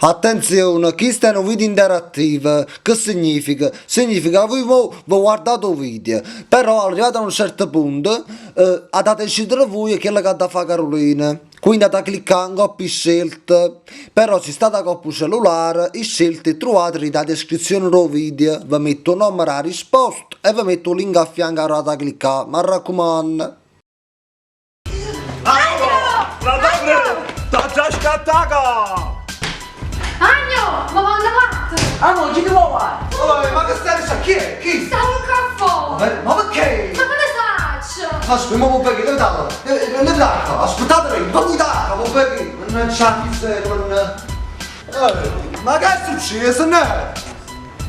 Attenzione, chisto è nu video interattivo, che significa? Significa che voi mo vi guardate 'o video, però arrivato a un certo punto 'ata decidere vuje chello che adda fa Carolina, quindi 'ata cliccà 'ncopp 'e scelte, però si state 'a copp 'o cellulare 'e scelte 'e truvate dint 'a descrizione d' 'o video, ve metto 'o nomme d' 'a risposta e ve metto 'o link a fianco arò 'ata cliccà, m'arraccumann. T'aggia scattata! Agno, ma quando fatto? Ah no, chi ti vuoi fare? Oh, ma che stai dicendo? Chi è? Chi? Stavo qua fuori! Ma perché? Ma che ne saccio? Aspetta, ma perché? Dove davo? Dove davo? Aspettate, ma voi davo, ma perché? Non c'è miseria, non... Ma che è successo, no?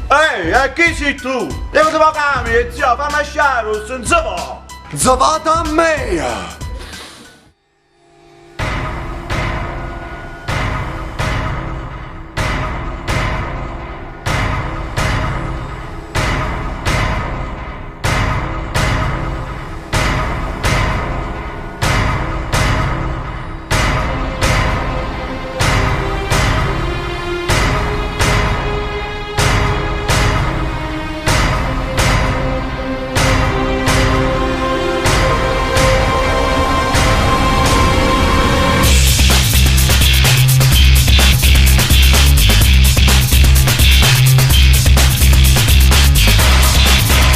Ehi, e chi sei tu? Io ti pago la mia, zio, fammi lasciare, non si va! Zavata a me!